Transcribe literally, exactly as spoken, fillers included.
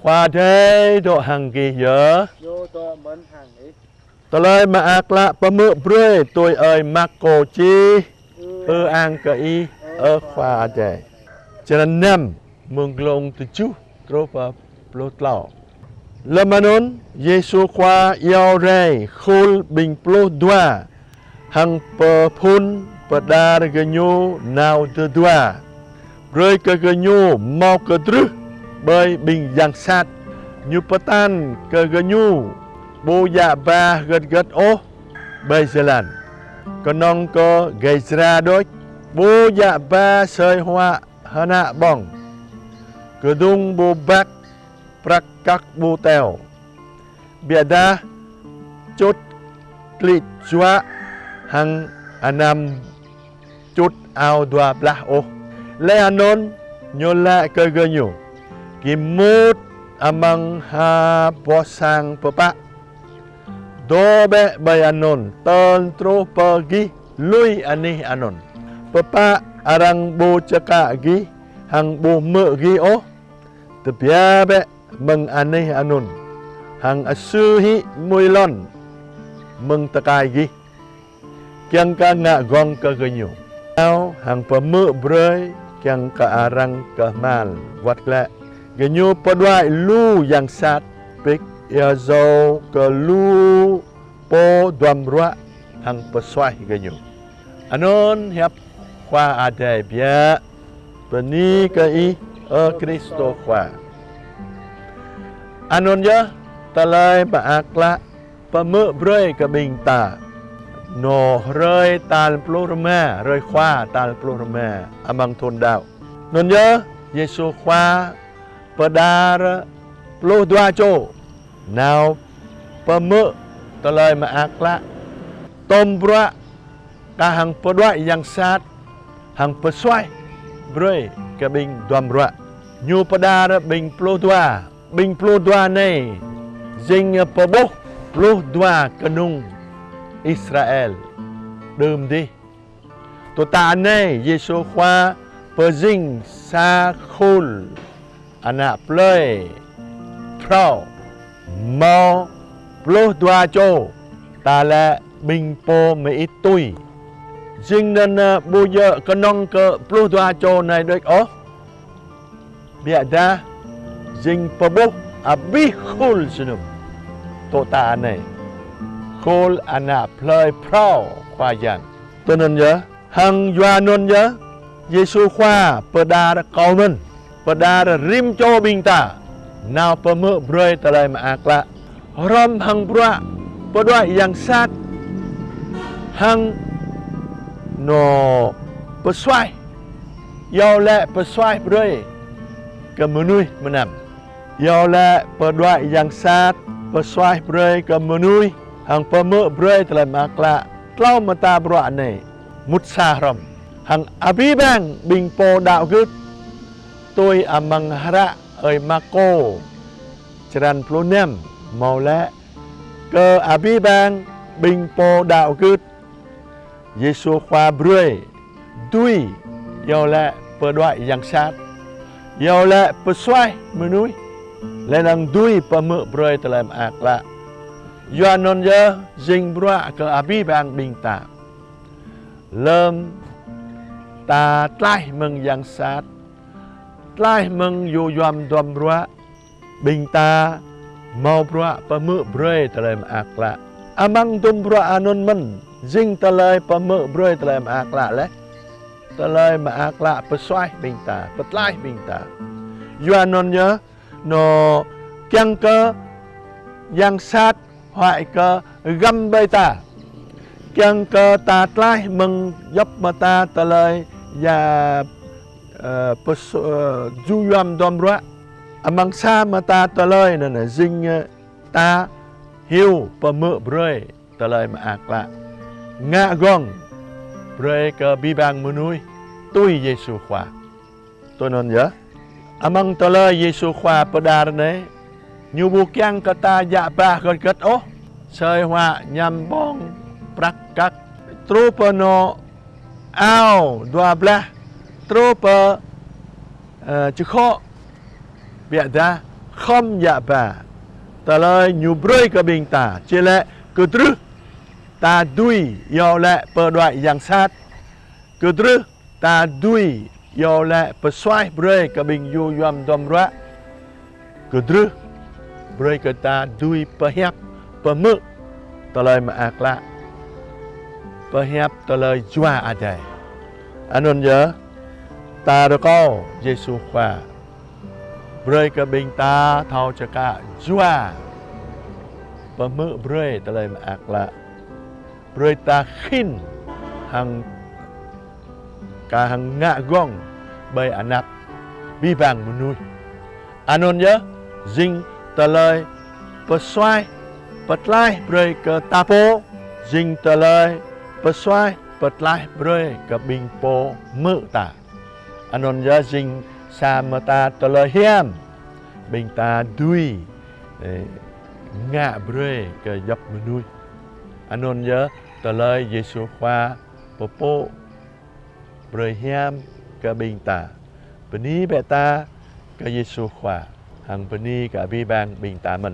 Khua Adai dŏ hăng gih yơh. Ñu dŏ mơ̆n hăng ih. Tơlơi Mơak Klă pơhmư̆ brơi tui ơi Markô čih. Ư-ang kơ Ih, ơ Khua Adai. Črăn năm, mơ̆ng glông tơjuh truh pơ pluh klâo. Lơm anŭn, Yêsu Khua iâu rai khul ƀing pluh dua hăng pơphun pơđar gơñu nao tơdua, brơi kơ gơñu hmâo kơdrưh ƀơi ƀing yang sat. Ñu pơtă kơ gơñu ƀu djă ba hơget hơget ôh ƀơi jơlan, kơnơ̆ng kơ gai jra đôč. Ƀu djă ba asơi huă hơnă ƀơ̆ng, kơdŭng ƀu băk, prăk kăk ƀu teo, biă dah čut klĭ juă hăng anăm čut ao dua blah ôh. Laih anŭn Ñu laĭ kơ gơñu: Gih mŭt amăng ha boh sang pơpă. Dŏ bĕ ƀơi anŭn tơl truh pơ gih lui anih anŭn. Pơpă arăng ƀu čơkă gih hăng ƀu hmư̆ gih ôh, tơbiă bĕ mơ̆ng anih anŭn, hăng asư hĭ mui lŏn mơ̆ng tơkai gih, kiăng kơ ngă gơ̆ng kơ gơñu. Nao hăng pơhmư̆ brơi kiăng kơ arăng kơhma̱l. Wơ̆t glaĭ, gơñu pơđuaĭ lu yang sat pik, iâu djru kơ lu pô duăm ruă hăng pơsuaih gơñu. Anŭn hiăp Khua Adai biă. Bơni kơ Ih, ơ Krist Khua. Anŭn yơh Tơlơi Mơak Klă pơhmư̆ brơi kơ ƀing ta. Nô hrơi tal pluh rơma, hrơi Khua tal pluh rơma amăng thun đăo. Anŭn yơh Yêsu Khua pơđar pluh dua čô nao pơhmư̆ Tơlơi Mơak Klă, tôm bruă kah hăng pơđuaĭ yang sat hăng pơsuaih brơi kơ ƀing duăm ruă. Ñu pơđar ƀing pluh dua. Ƀing pluh dua anai jing pơƀuh pluh dua kơnung Israel đưm dih. Tui ta anai, Yêsu Khua pơjing sa khul ană plơi phrâo, hmâo pluh dua čô, ta laĭ ƀing pô mơit tui. Jing anŭn ƀu djơ̆ kơnơ̆ng kơ pluh dua čô anai đôč ôh, biă dah jing pơƀuh abih khul jơnum. Tui ta anai, khul ană plơi phrâo Khua Yang. Tui anŭn yơh, hăng yua anŭn yơh, Yêsu Khua pơđar kâo mơ̆n, pơđar rĭm čô ƀing ta nao pơhmư̆ brơi Tơlơi Mơak Klă, hrŏm hăng bruă pơđuaĭ yang sat, hăng nô pơsuaih, iâu laĭ pơsuaih brơi kơ mơnuih mơnam. Iâu laĭ pơđuaĭ yang sat, pơsuaih brơi kơ mơnuih, hăng pơhmư̆ brơi Tơlơi Mơak Klă. Klâo mơta bruă anai mŭt sa hrŏm. Hăng abih bang ƀing pô đăo gưt, tui amăng hră ơi Markô črăn pluh năm hmâo laĭ kơ abih bang ƀing pô đăo gưt, Yêsu Khua brơi dưi iâu laĭ pơđuaĭ yang sat, iâu laĭ pơsuaih mơnuih, laih anŭn dưi pơhmư̆ brơi Tơlơi Mơak Klă. Yua anŭn yơh jing bruă kơ abih bang ƀing ta. Lơm ta tlaih mơ̆ng yang sat, tlaih mơ̆ng yu yuam duăm ruă, ƀing ta hmâo bruă pơhmư̆ brơi Tơlơi Mơak Klă. Amăng dŭm bruă anŭn mơ̆n jing tơlơi pơhmư̆ brơi Tơlơi Mơak Klă laih. Tơlơi Mơak Klă pơsuaih ƀing ta, pơtlaih ƀing ta. Yua anŭn yơh, nô kiăng kơ yang sat huai kơ găm ƀơi ta. Kiăng kơ ta tlaih mơ̆ng djŏp mơta tơlơi ya, ơ, pơsu-, ơ, yu yuam duăm ruă. Amăng sa mơta tơlơi anŭn jing, ơ, ta hyu pơhmư̆ brơi Tơlơi Mơak Klă, ngă gơ̆ng brơi kơ abih bang mơnuih tui Yêsu Khua. Tui anŭn yơh, amăng tơlơi Yêsu Khua pơđar anai, Ñu ƀu kiăng kơ ta djă ba hơget hơget ôh, asơi huă añăm ƀơ̆ng, prăk kăk, truh pơ nô ao dua blah, truh pơ, ơ, čơkhŏ, biă dah khŏm djă ba tơlơi ñu brơi kơ ƀing ta, či lĕ kơdrưh ta dưi iâu laĭ pơđuaĭ yang sat, kơdrưh ta dưi iâu laĭ pơsuaih brơi kơ ƀing dju yuam duăm ruă, kơdrưh brơi kơ ta dưi pơhiăp pơhmư̆ tơlơi mơak klă, pơhiăp tơlơi Jua Adai. Anŭn yơh, ta rơkâo Yêsu Khua brơi kơ ƀing ta thâo čơkă Jua pơhmư̆ brơi tơlơi mơak klă, brơi ta khĭn hăng kah hăng ngă gơ̆ng ƀơi anăp abih bang mơnuih. Anŭn yơh jing tơlơi pơsuaih pơtlaih brơi kơ ta pô, jing tơlơi pơsuaih pơtlaih brơi kơ ƀing pô hmư̆ ta. Anŭn yơh jing sa mơta tơlơi hiam ƀing ta dưi, ơ, ngă brơi kơ djŏp mơnuih. Anŭn yơh tơlơi Yêsu Khua pơpŭ brơi hiam kơ ƀing ta. Bơni bĕ ta kơ Yêsu Khua, hăng bơni kơ abih bang ƀing ta mơ̆n.